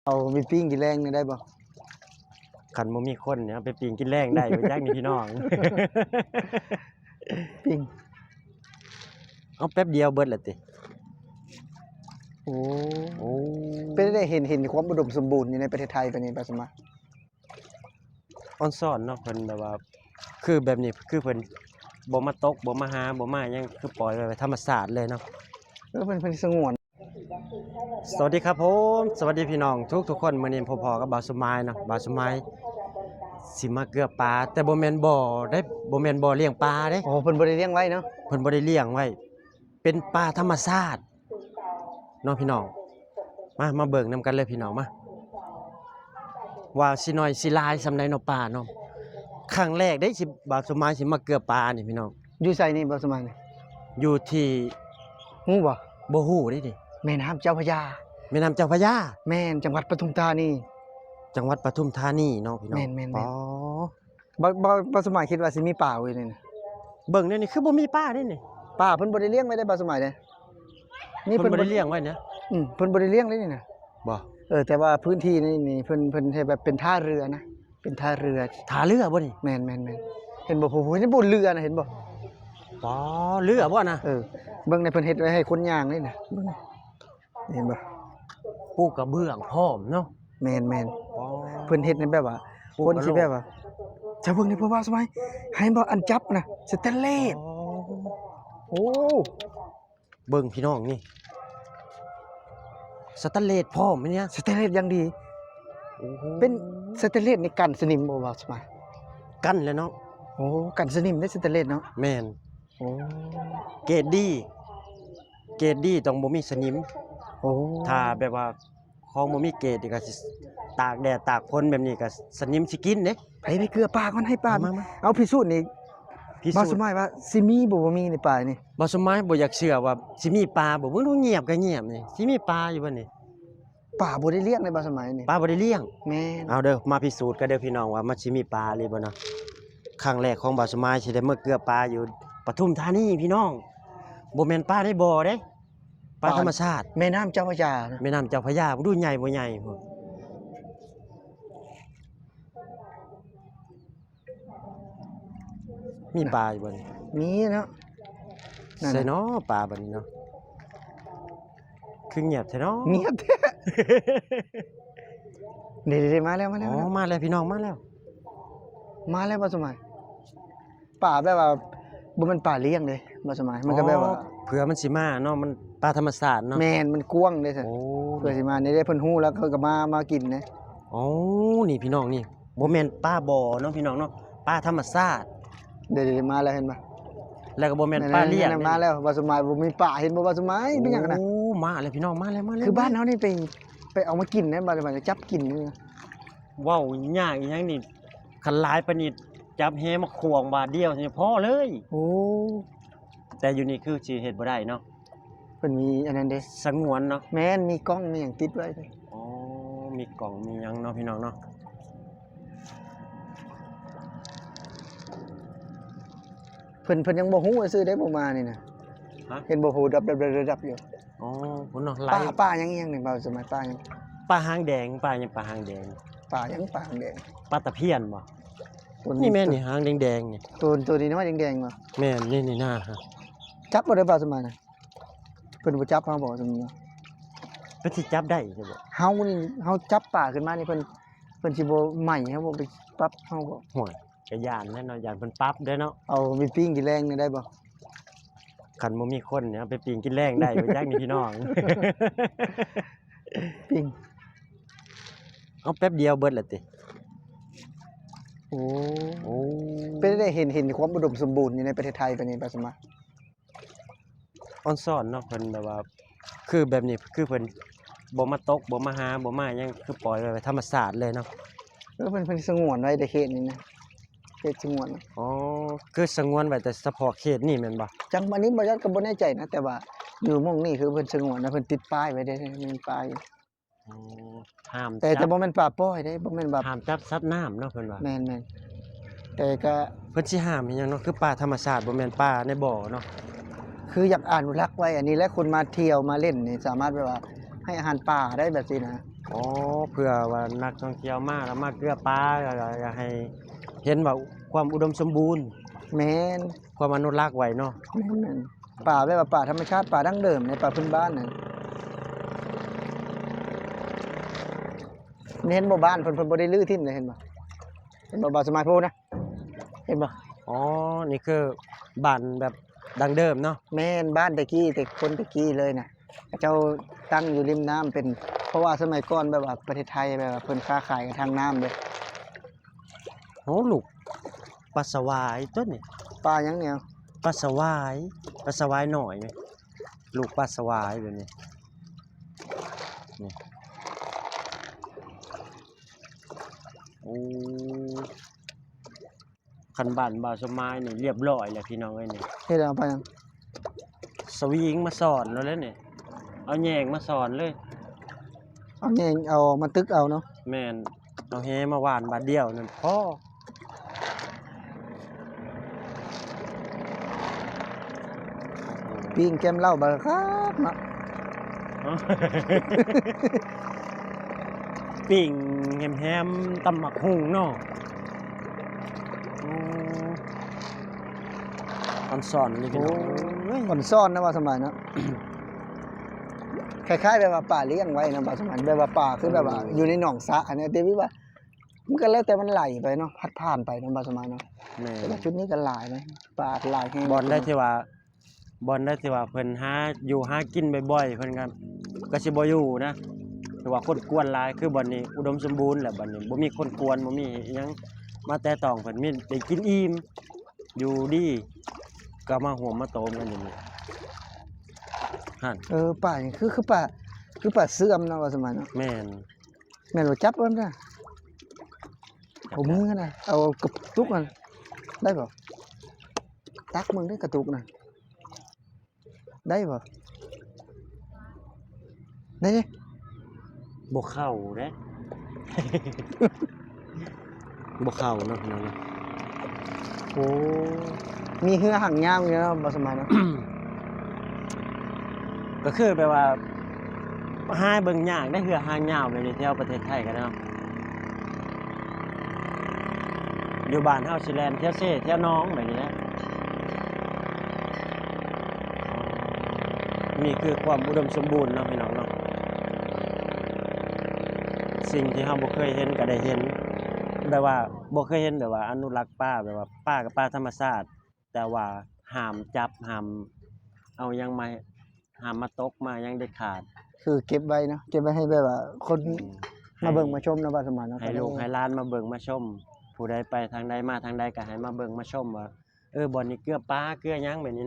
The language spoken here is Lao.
ເອົາໄປປີ້ງກິນແລງນີ້ໄດ້ບໍ່? ຄັນບໍ່ມີຄົນນີ້ ເອົາໄປປີ້ງກິນແລງໄດ້ບໍ່ຈັກນີ້ພີ່ນ້ອງ. ປີ້ງ ເອົາແປັບດຽວເບິດລະຕິ. ໂອ້ ໂອ້ ເປັນໄດ້ ເຫັນ ເຫັນຄວາມອຸດົມສົມບູນຢູ່ໃນປະເທດໄທປານນີ້ ປາສະມາ. ອອນຊອນເນາະ ເພິ່ນແບບວ່າ ຄືແບບນີ້ ຄືເພິ່ນບໍ່ມາຕົກ ບໍ່ມາຫາ ບໍ່ມາຫຍັງ ຄືປ່ອຍໄວ້ ໄວ້ທຳມະຊາດເລີຍເນາະ. ເອີ ເພິ່ນ ເພິ່ນສະຫງວນ. ສະຫວັດດີຄັບຜົມ ສະຫວັດດີພີ່ນ້ອງທຸກໆຄົນ. ມື້ນີ້ພົບພໍ້ກັບບ່າວສົມໝາຍເນາະ. ບ່າວສົມໝາຍຊິມາເກືອປາ ແຕ່ບໍ່ແມ່ນບໍ່ເດ້ ບໍ່ແມ່ນບໍ່ລ້ຽງປາເດ້. ອໍ ເພິ່ນບໍ່ໄດ້ລ້ຽງໄວ້ເນາະ. ເພິ່ນບໍ່ໄດ້ລ້ຽງໄວ້ ເປັນປາທຳມະຊາດເນາະພີ່ນ້ອງ. ມາ ມາເບິ່ງນຳກັນເລີຍພີ່ນ້ອງ ມາ ວ່າຊິໜ້ອຍຊິຫຼາຍສ່ຳໃດເນາະປາເນາະ. ຄັ້ງແລກເດ້ ຊິ ບ່າວສົມໝາຍຊິມາເກືອປານີ້ພີ່ນ້ອງ. ຢູ່ໃສນີ້ບ່າວສົມໝາຍນີ້? ຢູ່ທີ່ ຮູ້ບໍ່? ບໍ່ຮູ້ເດ້ນີ້. ແມ່ນ້ຳເຈົ້າພະຍາ. ແມ່ນ້ຳເຈົ້າພະຍາ? ແມ່ນ ຈັງຫວັດປະທຸມທານີ. ຈັງຫວັດປະທຸມທານີເນາະພີ່ນ້ອງ. ແມ່ນໆໆ. ອໍ ບ່າວ ບ່າວ ບ່າວສົມໝາຍຄິດວ່າຊິມີປາຢູ່ນີ້ນະ. ເບິ່ງແນວນີ້ຄືບໍ່ມີປາເດ້ນີ້. ປາເພິ່ນບໍ່ໄດ້ລ້ຽງໄວ້ເດ້ບ່າວສົມໝາຍເດ້. ນີ້ ເພິ່ນ ເພິ່ນບໍ່ໄດ້ລ້ຽງໄວ້ນະ. ອືມ ເພິ່ນບໍ່ໄດ້ລ້ຽງເດ້ນີ້ນະ. ບໍ່ ເອີ ແຕ່ວ່າພື້ນທີ່ນີ້ ນີ້ເພິ່ນ ເພິ່ນເຮັດແບບເປັນທ່າເຮືອນະ. ເປັນທ່າເຮືອ. ທ່າເຮືອບໍ່ນີ້? ແມ່ນໆໆ. ເຫັນບໍ່? ຜູ້ ຜູ້ ເຫັນບໍ່ເຮືອນະ ເຫັນບໍ່? ປາ ເຮືອບໍ່ນະ? ເອີ ເບິ່ງໃນ ເພິ່ນເຮັດໄວ້ໃຫ້ຄົນຍ່າງເລີຍນະ ເບິ່ງ ເຫັນບໍ່? ປູກກະເບື້ອງພ້ອມເນາະ. ແມ່ນໆ. ປາ ເພິ່ນເຮັດໃຫ້ແບບວ່າ ຄົນຊິແບບວ່າ ເຈົ້າເບິ່ງນີ້ ເພິ່ນວ່າສະບາຍ ເຫັນບໍ່? ອັນຈັບນະ ສະແຕນເລດ. ໂອ້ ເບິ່ງພີ່ນ້ອງນີ້ ສະແຕນເລດພ້ອມແມ່ນຫຍັງ? ສະແຕນເລດຢ່າງດີ. ໂອ້ໂຫ ເປັນສະແຕນເລດນີ້ກັນສະໜິມບໍ່ ບ່າວສະບາຍ? ກັນແຫຼະເນາະ. ໂອ້ ກັນສະໜິມເດ້ສະແຕນເລດເນາະ. ແມ່ນ. ໂອ້ ເກຣດດີ ເກຣດດີຕ້ອງບໍ່ມີສະໜິມ. ໂອ້ ຖ້າແບບວ່າ ຂອງບໍ່ມີເກຣດນີ້ກໍຊິຕາກແດດຕາກຝົນແບບນີ້ກໍສະໜິມຊິກິນເດ້. ໄປ ໄປເກືອປາກ່ອນ ໃຫ້ປາ ມາ ມາ ເອົາພິສູດນີ້ ພິສູດ ບ່າວສົມໝາຍວ່າຊິມີບໍ່ ບໍ່ມີໃນປານີ້. ບ່າວສົມໝາຍບໍ່ຢາກເຊື່ອວ່າຊິມີປາບໍ່. ເບິ່ງດູ ງຽບກໍງຽບນີ້ ຊິມີປາຢູ່ບໍ່ນີ້? ປາບໍ່ໄດ້ລ້ຽງເດ້ບ່າວສົມໝາຍນີ້. ປາບໍ່ໄດ້ລ້ຽງ. ແມ່ນ. ເອົາເດີ ມາພິສູດກັນເດີພີ່ນ້ອງວ່າມັນຊິມີປາອີ່ຫຼີບໍ່ເນາະ. ຄັ້ງແລກຂອງບ່າວສົມໝາຍທີ່ໄດ້ມາເກືອປາຢູ່ປະທຸມທານີພີ່ນ້ອງ. ບໍ່ແມ່ນປາໃນບໍ່ເດ້. ປາທຳມະຊາດ. ແມ່ນ້ຳເຈົ້າພະຍານະ. ແມ່ນ້ຳເຈົ້າພະຍາ ເບິ່ງດູໃຫຍ່ບໍ່ໃຫຍ່ພຸ້ນ. ມີປາຢູ່ບໍ່ນີ້? ມີເນາະ. ໃສເນາະປາບັດນີ້ເນາະ? ຄືງຽບແທ້ເນາະ. ງຽບແທ້. ເດ້ໆໆ ມາແລ້ວ ມາແລ້ວ. ອໍ ມາແລ້ວພີ່ນ້ອງ ມາແລ້ວ ມາແລ້ວ ບ່າວສົມໝາຍ. ປາແບບວ່າບໍ່ແມ່ນປາລ້ຽງເດ້ບ່າວສົມໝາຍ. ມັນກໍແບບວ່າ ອໍ ເຜື່ອມັນຊິມາເນາະ. ມັນປາທຳມະຊາດເນາະ. ແມ່ນ ມັນກວ້າງເດ້ຊັ້ນ. ໂອ້ ເຜື່ອຊິມານີ້ເດ້ ເພິ່ນຮູ້ແລ້ວເຂົາກໍມາ ມາກິນເດ້. ອໍ ນີ້ພີ່ນ້ອງນີ້ ບໍ່ແມ່ນປາບໍ່ເນາະພີ່ນ້ອງເນາະ ປາທຳມະຊາດ. ເດ້ໆ ມາແລ້ວ ເຫັນບໍ່? ແລ້ວກໍບໍ່ແມ່ນປາລ້ຽງ. ມາແລ້ວ ບ່າວສົມໝາຍ ບໍ່ມີປາ ເຫັນບໍ່ບ່າວສົມໝາຍ? ເປັນຫຍັງນະ? ໂອ້ ມາແລ້ວພີ່ນ້ອງ ມາແລ້ວ ມາແລ້ວ. ຄືບ້ານເຮົານີ້ໄປ ໄປເອົາມາກິນເດ້ ບາດນີ້ຈັບກິນ. ເວົ້າຍາກອີຫຍັງນີ້ ຄັນຫຼາຍປານນີ້ຈັບແຫມາຂວາງບາດດຽວນີ້ພໍເລີຍ. ໂອ້ ແຕ່ຢູ່ນີ້ຄືຊິເຮັດບໍ່ໄດ້ເນາະ. ເພິ່ນມີອັນນັ້ນເດ້ ສະຫງວນເນາະ. ແມ່ນ ມີກ້ອງມີຫຍັງຕິດໄວ້ເດ້. ອໍ ມີກ້ອງມີຫຍັງເນາະ ພີ່ນ້ອງເນາະ. ເພິ່ນ ເພິ່ນຍັງບໍ່ຮູ້ຊື່ເດ້ ບໍ່ມານີ້ນະ. ຮະ? ເຫັນບໍ່? ຜູ້ດັບໆໆໆຢູ່. ອໍ ພຸ້ນເນາະ. ປາ ຫຼາຍ ປາຫຍັງອີຫຍັງນີ້ ບ່າວສົມໝາຍ? ປາຫຍັງ? ປາຫາງແດງ. ປາຫຍັງ? ປາຫາງແດງ. ປາຫຍັງ? ປາຫາງແດງ. ປາຕະພຽນບໍ່? ນີ້ແມ່ນນີ້ ຫາງແດງໆນີ້. ໂຕ ໂຕນ້ອຍໆແດງໆບໍ່? ແມ່ນ ນີ້ ນີ້ນະ. ຈັບບໍ່ໄດ້ ບ່າວສົມໝາຍນະ? ເພິ່ນບໍ່ຈັບເຮົາບໍ່? ສົມມຸດວ່າ ເພິ່ນຊິຈັບໄດ້ຢູ່ບໍ່? ເຮົານີ້ ເຮົາຈັບປາຂຶ້ນມານີ້ ເພິ່ນ ເພິ່ນຊິບໍ່ໄໝ້ເຮົາບໍ່? ໄປປັບເຮົາບໍ່? ໂອ້ຍ ກະຢ້ານແຫຼະເນາະ ຢ້ານເພິ່ນປັບເດ້ເນາະ. ເອົາໄປປີ້ງກິນແລງນີ້ໄດ້ບໍ່? ຄັນບໍ່ມີຄົນນີ້ ເອົາໄປປີ້ງກິນແລງໄດ້ບໍ່ຈັກນີ້ພີ່ນ້ອງ. ປີ້ງ ເອົາແປັບດຽວເບິດລະຕິ. ໂອ້ ໂອ້ ເປັນໄດ້ ເຫັນ ເຫັນຄວາມອຸດົມສົມບູນຢູ່ໃນປະເທດໄທປານນີ້ ບ່າວສົມໝາຍ. ອອນຊອນເນາະ ເພິ່ນແບບວ່າ ຄືແບບນີ້ ຄືເພິ່ນບໍ່ມາຕົກ ບໍ່ມາຫາ ບໍ່ມາຫຍັງ ຄືປ່ອຍໄວ້ ໄວ້ທຳມະຊາດເລີຍເນາະ. ເອີ ເພິ່ນ ເພິ່ນສະຫງວນໄວ້ແຕ່ເຂດນີ້ນະ ເຂດສະຫງວນນະ. ອໍ ຄືສະຫງວນໄວ້ແຕ່ສະເພາະເຂດນີ້ແມ່ນບໍ່? ຈັ່ງອັນນີ້ບໍ່ຈັກ ກໍບໍ່ແນ່ໃຈນະ ແຕ່ວ່າຢູ່ໝ່ອງນີ້ຄືເພິ່ນສະຫງວນນະ ເພິ່ນຕິດປ້າຍໄວ້ເດ້ ມີປ້າຍ. ອໍ ຫ້າມ ແຕ່ ແຕ່ບໍ່ແມ່ນປາປ່ອຍເດ້ ບໍ່ແມ່ນວ່າ ຫ້າມຈັບສັດນ້ຳເນາະ ເພິ່ນວ່າ. ແມ່ນໆ ແຕ່ກະ ເພິ່ນຊິຫ້າມອີຫຍັງເນາະ ຄືປາທຳມະຊາດ ບໍ່ແມ່ນປາໃນບໍ່ເນາະ. ຄືຢາກອະນຸລັກໄວ້ ອັນນີ້ແຫຼະ ຄົນມາທ່ຽວມາຫຼິ້ນນີ້ ສາມາດແບບວ່າໃຫ້ອາຫານປາໄດ້ແບບຊີ້ນະ. ອໍ ເພື່ອວ່ານັກທ່ອງທ່ຽວມາ ແລ້ວມາເກືອປາ ແລ້ວກໍຢາກໃຫ້ເຫັນວ່າຄວາມອຸດົມສົມບູນ ແມ່ນ ຄວາມອະນຸລັກໄວ້ເນາະ ແມ່ນໆ ປາແບບວ່າປາທຳມະຊາດ ປາດັ້ງເດີມໃນ ປາພື້ນບ້ານນັ້ນ ເຫັນບໍ່ ບ້ານເພິ່ນ ເພິ່ນບໍ່ໄດ້ຮື້ຖິ້ມເດ້ ເຫັນບໍ່ ເຫັນບໍ່ ບ່າວສະໝາຍ ພູນນະ ເຫັນບໍ່? ອໍ ນີ້ຄືບ້ານແບບ ດັ່ງເດີມເນາະ ແມ່ນ ບ້ານແຕ່ກີ້ ແຕ່ຄົນແຕ່ກີ້ເລີຍນະ ເຂົາເຈົ້າຕັ້ງຢູ່ລິມນ້ຳ ເປັນ ເພາະວ່າສະໄໝກ່ອນແບບວ່າປະເທດໄທແບບວ່າເພິ່ນຄ້າຂາຍກັນທາງນ້ຳເດ້. ໂອ້ ລູກປາສະຫວາຍຕົວນີ້ ປາຫຍັງນີ້? ປາສະຫວາຍ ປາສະຫວາຍນ້ອຍ ລູກປາສະຫວາຍແບບນີ້ ນີ້ ໂອ້. ຄັນບ້ານບ່າວສົມໝາຍນີ້ລຽບລ້ອຍແລ້ວພີ່ນ້ອງເອີຍນີ້ ເຮັດແລ້ວເອົາໄປຫຍັງ? ສະວິງມາສອນໂລດແລ້ວນີ້ ເອົາແຍງມາສອນເລີຍ ເອົາແຍງ ເອົາມາຕຶກເອົາເນາະ ແມ່ນ ເອົາແຫມາຫວ່ານບາດດຽວນັ້ນພໍ. ປີ້ງແກ້ມເຫຼົ້າບັກຄັກເນາະ ປີ້ງແຮມໆ ຕຳບັກຫຸ່ງເນາະ ໂອ້ ອອນຊອນນີ້ພີ່ນ້ອງ ໂອ້ຍ ອອນຊອນນະ ບ່າວສະໝາຍເນາະ ຄ້າຍໆ ແບບວ່າປາລ້ຽງໄວ້ນະ ບ່າວສະໝາຍ ແບບວ່າປາຄືແບບວ່າ ອືມ ຢູ່ໃນໜອງສະອັນນີ້ ແຕ່ວ່າ ມັນກໍແລ້ວແຕ່ມັນໄຫຼໄປເນາະ ພັດຜ່ານໄປເນາະ ບ່າວສະໝາຍເນາະ ແມ່ນ ແຕ່ວ່າຈຸດນີ້ກໍຫຼາຍນະ ປາຫຼາຍແຮງ ບ່ອນໃດທີ່ວ່າ ບ່ອນໃດທີ່ວ່າເພິ່ນຫາຢູ່ຫາກິນບ່ອຍໆ ເພິ່ນກໍ ກໍຊິບໍ່ຢູ່ນະ ຖືວ່າຄົນກວນຫຼາຍ ຄືບ່ອນນີ້ອຸດົມສົມບູນແຫຼະ ບ່ອນນີ້ບໍ່ມີຄົນກວນ ບໍ່ມີອີ່ຫຍັງມາແຕະຕ້ອງເພິ່ນ ມີໄດ້ກິນອີ່ມຢູ່ດີ ກໍມາຮ່ວມມາໂຕມກັນຢູ່ນີ້ ຫັ້ນ ເອີ ປານີ້ຄື ຄືປາ ຄືປາເຊື່ອມເນາະ ບ່າວສະໝາຍເນາະ ແມ່ນ. ແມ່ນບໍ່? ຈັບເບິ່ງນະ ຈັບ ເອົາມືຫັ້ນນະ ເອົາກະຕຸກຫັ້ນ ໄດ້ບໍ່? ຕັກເບິ່ງເດີ້ ກະຕຸກນະ ໄດ້ບໍ່? ໄດ້ເດ້ ບໍ່ເຂົ້າເດ້. ບໍ່ເຂົ້າເນາະພີ່ນ້ອງເນາະ ໂອ້ ມີເຮືອຫາງຍາວຢູ່ເນາະ ບ່າວສະໝາຍເນາະ ກໍຄືແບບວ່າຫາເບິ່ງຍາກເດ້ ເຮືອຫາງຍາວແບບນີ້ແຖວປະເທດໄທກໍເນາະ ຢູ່ບ້ານເຮົາຊິແລ່ນແຖວເຊແຖວໜອງແບບນີ້ແຫຼະ ນີ້ຄືຄວາມອຸດົມສົມບູນເນາະພີ່ນ້ອງເນາະ ສິ່ງທີ່ເຮົາບໍ່ເຄີຍເຫັນກໍໄດ້ເຫັນ ແບບວ່າ ບໍ່ເຄີຍເຫັນແບບວ່າອະນຸລັກປາ ແບບວ່າປາກໍປາທຳມະຊາດ ແຕ່ວ່າຫ້າມຈັບ ຫ້າມເອົາຫຍັງມາ ຫ້າມມາຕົກມາຫຍັງເດັດຂາດ ຄືເກັບໄວ້ເນາະ ເກັບໄວ້ໃຫ້ແບບວ່າຄົນ ອືມ ມາເບິ່ງມາຊົມເນາະ ບ່າວສະໝາຍເນາະ ໃຫ້ລູກໃຫ້ຫຼານມາເບິ່ງມາຊົມ ຜູ້ໃດໄປທາງໃດມາທາງໃດກໍໃຫ້ມາເບິ່ງມາຊົມວ່າ ເອີ ບ່ອນນີ້ເກືອປາເກືອຫຍັງແບບນີ້.